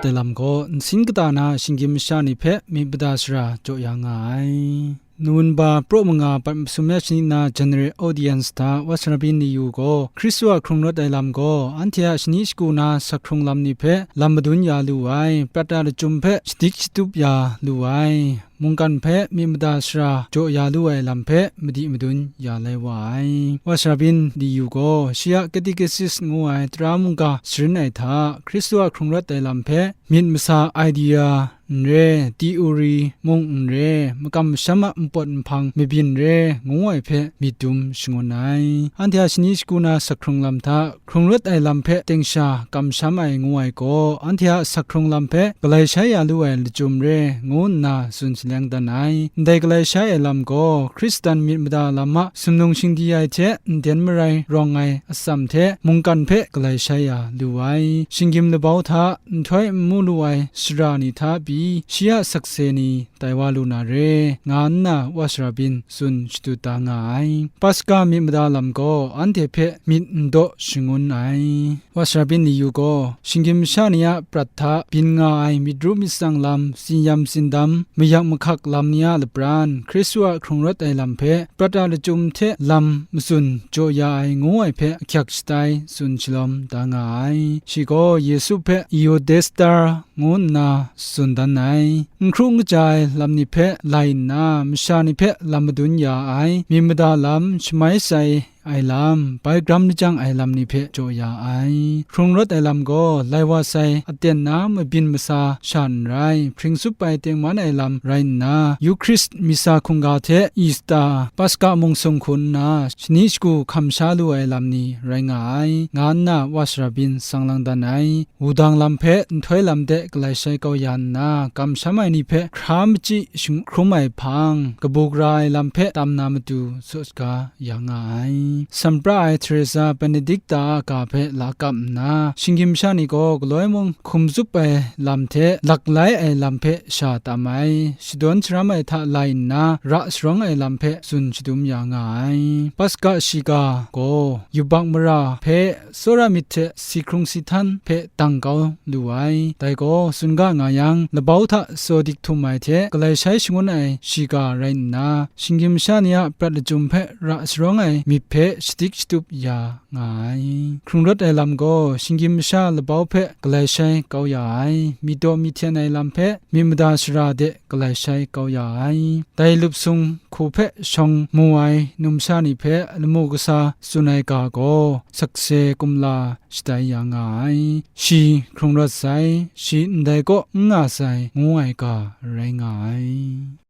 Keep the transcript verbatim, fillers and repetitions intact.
ai lam gaw, nsin kata na shinggyim masha ni hpe myit mada sara jaw ya nga ai. Nowemba praw manga pat masum ya shani na General Audience hta Wa Sara Bin Liyu gaw, Hkristu a hkrung rawt ai lam gaw, anhte a shani shagu na sak hkrung lam ni hpe lam madun ya lu ai, prat a lachyum hpe shadik shatup ya lu ai, mungkan hpe myit mada sara jaw ya lu ai lam hpe madi madun ya lai wa ai. Wa Sara Bin Liyu gaw, shi a Catechist ngu ai tara mungga sharin ai hta, Hkristu a hkrung rawt ai lam hpe myit masa idea n re, theory mung n re, makam masham a npawt nhpang mabyin re, ngu ai hpe myit dum shangun ai. Anhte a shani shagu na sak hkrung lam hta, hkrung rawt ai lam hpe teng sha kamsham ai ngu ai gaw, anhte a sak hkrung lam hpe galai shai ya lu ai lachyum re, ngu nna tsun shaleng dan ai. Ndai galai shai ai lam gaw, Hkristan myit mada lam a sumnung shingdi ai hte nden marai rawng ai atsam hte mungkan hpe galai shai ya lu ai. Shinggyim labau hta nhtoi n mu lu ai sara ni hta pyi, shi a sakse ni tai wa lu na re, nga nna Wa Sara Bin tsun shadut da nga ai. Paska myit mada lam gaw anhte hpe myit n daw shangun ai. Wa Sara Bin Liyu gaw, shinggyim masha ni a prat hta byin nga ai myit ru myit tsang lam, tsinyam tsindam, mayak mahkak lam ni a lapran, Hkristu a hkrung rawt ai lam hpe, prat a lachyum hte lam matsun jaw ya ai ngu ai hpe ahkyak shatai tsun shalawm da nga ai. Shi gaw Yesu hpe Iodestar ngu nna tsun dan ai. N hkru n kaja ai lam ni hpe lai nna, masha ni hpe lam madun ya ai, myit mada lam, shamai sai ai lam, bai gram lajang ai lam ni hpe jaw ya ai. Hkrung rawt ai lam gaw, lai wa sai, aten na mabyin masa sha n rai, hpring tsup ai tengman ai lam rai nna, Eucharist misa hkungga hte Ista, Paska mung sung hku nna, shani shagu hkam sha lu ai lam ni rai nga ai, nga nna Wa Sara Bin sang lang dan ai. Wudang lam hpe nhtoi lam de galai shai kau ya nna, kamsham ai ni hpe hkra machyi shahkrum ai hpang, kabu gara ai lam hpe tam na matu tsaw saga ya nga ai. Sampra ai Teresa Benedicta a ga hpe la kap nna, shinggyim sha ni gaw galoi mung hkum tsup ai lam hte laklai ai lam hpe sha tam ai. Shadawn sharam ai hta lai nna, ra sharawng ai lam hpe tsun shadum ya nga ai. Paska shiga gaw yubak mara hpe tsawra myit hte si hkrung si htan hpe dang kau lu ai. Dai gaw, tsun ga nga yang, labau hta tsaw dik htum ai hte galai shai shangun ai shiga rai nna, shinggyim sha ni a prat lachyum hpe ra sharawng ai myit hpe shadik shatup ya nga ai. Hkrung rawt ai lam gaw, shinggyim sha labau hpe galai shai kau ya ai, myit daw myit hten ai lam hpe myit mada sara de galai shai kau ya ai. Dai lup sung hku hpe shawng mu ai numsha ni hpe lamu kasa tsun ai ga gaw, sakse kumla shatai ya nga ai. Shi hkrung rawt sai, shi ndai kaw n nga sai, ngu ai ga rai nga ai.